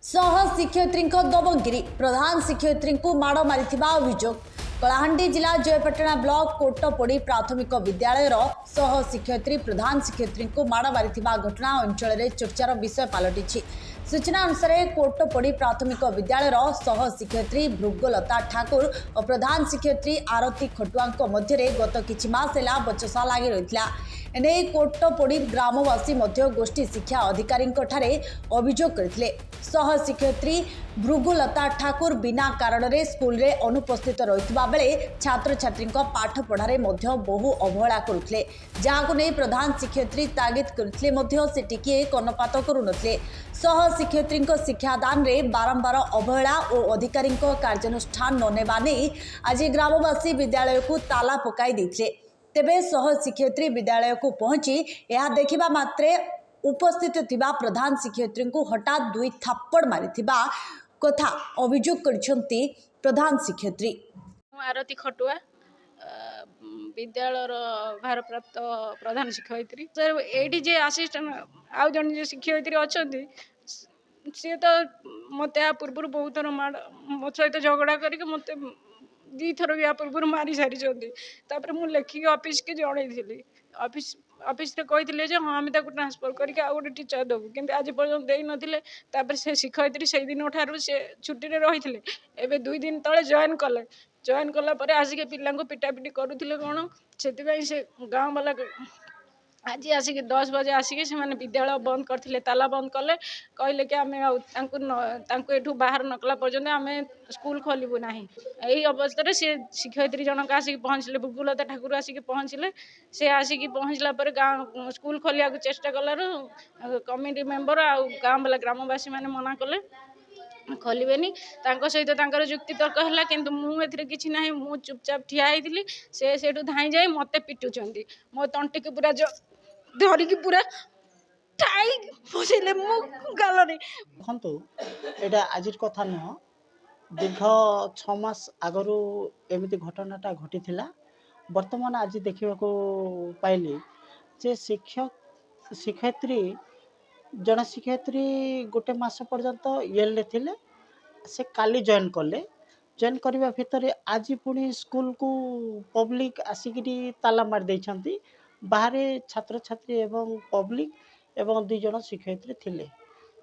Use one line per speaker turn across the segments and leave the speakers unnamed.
ସହ ଶିକ୍ଷୟିତ୍ରୀଙ୍କ ଦବଙ୍ଗିରି, ପ୍ରଧାନ ଶିକ୍ଷୟିତ୍ରୀଙ୍କୁ ମାଡ଼ ମାରିଥିବା ଅଭିଯୋଗ। କଳାହାଣ୍ଡି ଜିଲ୍ଲା ଜୟପାଟଣା ବ୍ଲକ କୋଟପୋଡ଼ି ପ୍ରାଥମିକ ବିଦ୍ୟାଳୟର ସହ ଶିକ୍ଷୟିତ୍ରୀ ପ୍ରଧାନ ଶିକ୍ଷୟିତ୍ରୀଙ୍କୁ ମାଡ଼ ମାରିଥିବା ଘଟଣା ଅଞ୍ଚଳରେ ଚର୍ଚ୍ଚାର ବିଷୟ ପାଲଟିଛି। ସୂଚନା ଅନୁସାରେ, କୋଟପୋଡ଼ି ପ୍ରାଥମିକ ବିଦ୍ୟାଳୟର ସହ ଶିକ୍ଷୟିତ୍ରୀ ଭୃଗଲତା ଠାକୁର ଓ ପ୍ରଧାନ ଶିକ୍ଷୟିତ୍ରୀ ଆରତୀ ଖଟୁଆଙ୍କ ମଧ୍ୟରେ ଗତ କିଛି ମାସ ହେଲା ବଚସା ଲାଗି ରହିଥିଲା। ଏନେଇ କୋଟପୋଡ଼ି ଗ୍ରାମବାସୀ ମଧ୍ୟ ଗୋଷ୍ଠୀ ଶିକ୍ଷା ଅଧିକାରୀଙ୍କଠାରେ ଅଭିଯୋଗ କରିଥିଲେ। ସହ ଶିକ୍ଷୟିତ୍ରୀ ଭୃଗୁଲତା ଠାକୁର ବିନା କାରଣରେ ସ୍କୁଲରେ ଅନୁପସ୍ଥିତ ରହିଥିବା ବେଳେ ଛାତ୍ରଛାତ୍ରୀଙ୍କ ପାଠପଢ଼ାରେ ମଧ୍ୟ ବହୁ ଅବହେଳା କରୁଥିଲେ, ଯାହାକୁ ନେଇ ପ୍ରଧାନ ଶିକ୍ଷୟିତ୍ରୀ ତାଗିଦ କରିଥିଲେ ମଧ୍ୟ ସେ ଟିକିଏ କର୍ଣ୍ଣପାତ କରୁନଥିଲେ। ସହ ଶିକ୍ଷୟିତ୍ରୀଙ୍କ ଶିକ୍ଷାଦାନରେ ବାରମ୍ବାର ଅବହେଳା ଓ ଅଧିକାରୀଙ୍କ କାର୍ଯ୍ୟାନୁଷ୍ଠାନ ନ ନେବା ନେଇ ଆଜି ଗ୍ରାମବାସୀ ବିଦ୍ୟାଳୟକୁ ତାଲା ପକାଇ ଦେଇଥିଲେ। ତେବେ ସହ ଶିକ୍ଷୟିତ୍ରୀ ବିଦ୍ୟାଳୟକୁ ପହଞ୍ଚି ଏହା ଦେଖିବା ମାତ୍ରେ ଉପସ୍ଥିତ ଥିବା ପ୍ରଧାନ ଶିକ୍ଷୟିତ୍ରୀଙ୍କୁ ହଠାତ୍ ଦୁଇ ଥାପ୍ପଡ଼ ମାରିଥିବା କଥା ଅଭିଯୋଗ କରିଛନ୍ତି ପ୍ରଧାନ ଶିକ୍ଷୟିତ୍ରୀ।
ମୁଁ ଆରତୀ ଖଟୁଆ, ବିଦ୍ୟାଳୟର ଭାରପ୍ରାପ୍ତ ପ୍ରଧାନ ଶିକ୍ଷୟିତ୍ରୀ। ସାର୍, ଏଇଠି ଯିଏ ଆସିଷ୍ଟାଣ୍ଟ ଆଉ ଜଣେ ଯିଏ ଶିକ୍ଷୟିତ୍ରୀ ଅଛନ୍ତି, ସିଏ ତ ମୋତେ ଆ ପୂର୍ବରୁ ବହୁତ ଥର ମାଡ଼, ମୋ ସହିତ ଝଗଡ଼ା କରିକି ମୋତେ ଦୁଇଥର ବି ଆ ପୂର୍ବରୁ ମାରି ସାରିଛନ୍ତି। ତାପରେ ମୁଁ ଲେଖିକି ଅଫିସକି ଜଣେଇଥିଲି। ଅଫିସରେ କହିଥିଲେ ଯେ ହଁ, ଆମେ ତାକୁ ଟ୍ରାନ୍ସଫର୍ କରିକି ଆଉ ଗୋଟେ ଟିଚର୍ ଦେବୁ, କିନ୍ତୁ ଆଜି ପର୍ଯ୍ୟନ୍ତ ଦେଇନଥିଲେ। ତାପରେ ସେ ଶିକ୍ଷୟିତ୍ରୀ ସେଇ ଦିନ ଠାରୁ ସେ ଛୁଟିରେ ରହିଥିଲେ। ଏବେ 2 ଦିନ ତଳେ ଜଏନ୍ କଲେ। ଜଏନ୍ କଲା ପରେ ଆସିକି ପିଲାଙ୍କୁ ପିଟାପିଟି କରୁଥିଲେ କ'ଣ, ସେଥିପାଇଁ ସେ ଗାଁ ବାଲା ଆଜି ଆସିକି 10 ବଜେ ଆସିକି ସେମାନେ ବିଦ୍ୟାଳୟ ବନ୍ଦ କରିଥିଲେ। ତାଲା ବନ୍ଦ କଲେ। କହିଲେ କି ଆମେ ଆଉ ତାଙ୍କୁ ନ ତାଙ୍କୁ ଏଠୁ ବାହାର ନ କଲା ପର୍ଯ୍ୟନ୍ତ ଆମେ ସ୍କୁଲ ଖୋଲିବୁ ନାହିଁ। ଏଇ ଅବସ୍ଥାରେ ସେ ଶିକ୍ଷୟିତ୍ରୀ ଜଣକ ଆସିକି ପହଞ୍ଚିଲେ। ଭୃଗୁଲତା ଠାକୁର ଆସିକି ପହଞ୍ଚିଲେ। ସେ ଆସିକି ପହଞ୍ଚିଲା ପରେ ଗାଁ ସ୍କୁଲ ଖୋଲିବାକୁ ଚେଷ୍ଟା କଲାରୁ କମିଟି ମେମ୍ବର ଆଉ ଗାଁ ବାଲା ଗ୍ରାମବାସୀ ମାନେ ମନା କଲେ, ଖୋଲିବେନି। ତାଙ୍କ ସହିତ ତାଙ୍କର ଯୁକ୍ତିତର୍କ ହେଲା, କିନ୍ତୁ ମୁଁ ଏଥିରେ କିଛି ନାହିଁ। ମୁଁ ଚୁପଚାପ ଠିଆ ହେଇଥିଲି। ସେ ସେଇଠୁ ଧାଇଁ ଯାଇ ମୋତେ ପିଟୁଛନ୍ତି। ମୋ ତଣ୍ଟିକୁ ପୁରା ଧରିକି ପୁରା ଠାଇ ବସେଇଲେ ମୋ ଗାଲରେ।
ଦେଖନ୍ତୁ, ଏଇଟା ଆଜିର କଥା ନୁହଁ। ଦୀର୍ଘ 6 ମାସ ଆଗରୁ ଏମିତି ଘଟଣାଟା ଘଟିଥିଲା। ବର୍ତ୍ତମାନ ଆଜି ଦେଖିବାକୁ ପାଇଲି ଯେ ଶିକ୍ଷକ ଶିକ୍ଷୟିତ୍ରୀ, ଜଣେ ଶିକ୍ଷୟିତ୍ରୀ ଗୋଟେ ମାସ ପର୍ଯ୍ୟନ୍ତ ଇଏଲରେ ଥିଲେ। ସେ କାଲି ଜଏନ୍ କଲେ। ଜଏନ୍ କରିବା ଭିତରେ ଆଜି ପୁଣି ସ୍କୁଲକୁ ପବ୍ଲିକ୍ ଆସିକିରି ତାଲା ମାରି ଦେଇଛନ୍ତି। ବାହାରେ ଛାତ୍ରଛାତ୍ରୀ ଏବଂ ପବ୍ଲିକ୍ ଏବଂ ଦୁଇ ଜଣ ଶିକ୍ଷୟିତ୍ରୀ ଥିଲେ।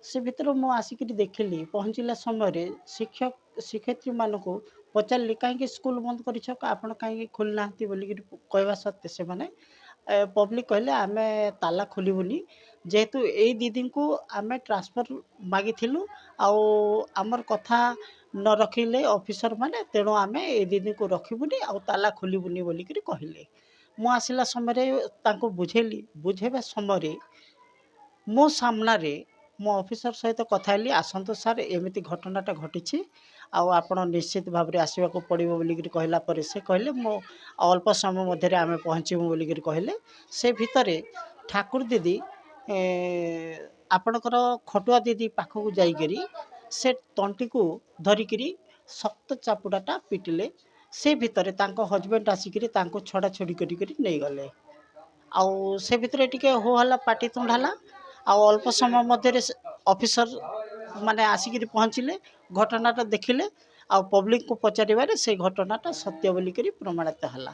ସେ ଭିତରୁ ମୁଁ ଆସିକିରି ଦେଖିଲି। ପହଞ୍ଚିଲା ସମୟରେ ଶିକ୍ଷକ ଶିକ୍ଷୟିତ୍ରୀମାନଙ୍କୁ ପଚାରିଲି, କାହିଁକି ସ୍କୁଲ ବନ୍ଦ କରିଛ, ଆପଣ କାହିଁକି ଖୋଲି ନାହାନ୍ତି ବୋଲିକିରି କହିବା ସତ୍ତ୍ୱେ ସେମାନେ ପବ୍ଲିକ୍ କହିଲେ, ଆମେ ତାଲା ଖୋଲିବୁନି, ଯେହେତୁ ଏଇ ଦିଦିଙ୍କୁ ଆମେ ଟ୍ରାନ୍ସଫର୍ ମାଗିଥିଲୁ ଆଉ ଆମର କଥା ନ ରଖିଲେ ଅଫିସର ମାନେ, ତେଣୁ ଆମେ ଏଇ ଦିଦିଙ୍କୁ ରଖିବୁନି ଆଉ ତାଲା ଖୋଲିବୁନି ବୋଲିକିରି କହିଲେ। ମୁଁ ଆସିଲା ସମୟରେ ତାଙ୍କୁ ବୁଝେଇଲି। ବୁଝେଇବା ସମୟରେ ମୋ ସାମ୍ନାରେ ମୋ ଅଫିସର ସହିତ କଥା ହେଲି, ଆସନ୍ତୁ ସାର୍, ଏମିତି ଘଟଣାଟା ଘଟିଛି ଆଉ ଆପଣ ନିଶ୍ଚିତ ଭାବରେ ଆସିବାକୁ ପଡ଼ିବ ବୋଲିକିରି କହିଲା ପରେ ସେ କହିଲେ, ମୁଁ ଅଳ୍ପ ସମୟ ମଧ୍ୟରେ ଆମେ ପହଞ୍ଚିବୁ ବୋଲିକିରି କହିଲେ। ସେ ଭିତରେ ଠାକୁର ଦିଦି, ଆପଣଙ୍କର ଖଟୁଆ ଦିଦି ପାଖକୁ ଯାଇକରି ସେ ତଣ୍ଟିକୁ ଧରିକିରି ଶକ୍ତ ଚାପୁଡ଼ାଟା ପିଟିଲେ। ସେ ଭିତରେ ତାଙ୍କ ହଜବେଣ୍ଡ ଆସିକିରି ତାଙ୍କୁ ଛଡ଼ା ଛଡ଼ି କରିକିରି ନେଇଗଲେ। ଆଉ ସେ ଭିତରେ ଟିକେ ହୋ ହଲ୍ଲା, ପାଟିତୁଣ୍ଡ ହେଲା। ଆଉ ଅଳ୍ପ ସମୟ ମଧ୍ୟରେ ଅଫିସର ମାନେ ଆସିକିରି ପହଞ୍ଚିଲେ, ଘଟଣାଟା ଦେଖିଲେ ଆଉ ପବ୍ଲିକକୁ ପଚାରିବାରେ ସେଇ ଘଟଣାଟା ସତ୍ୟ ବୋଲିକିରି ପ୍ରମାଣିତ ହେଲା।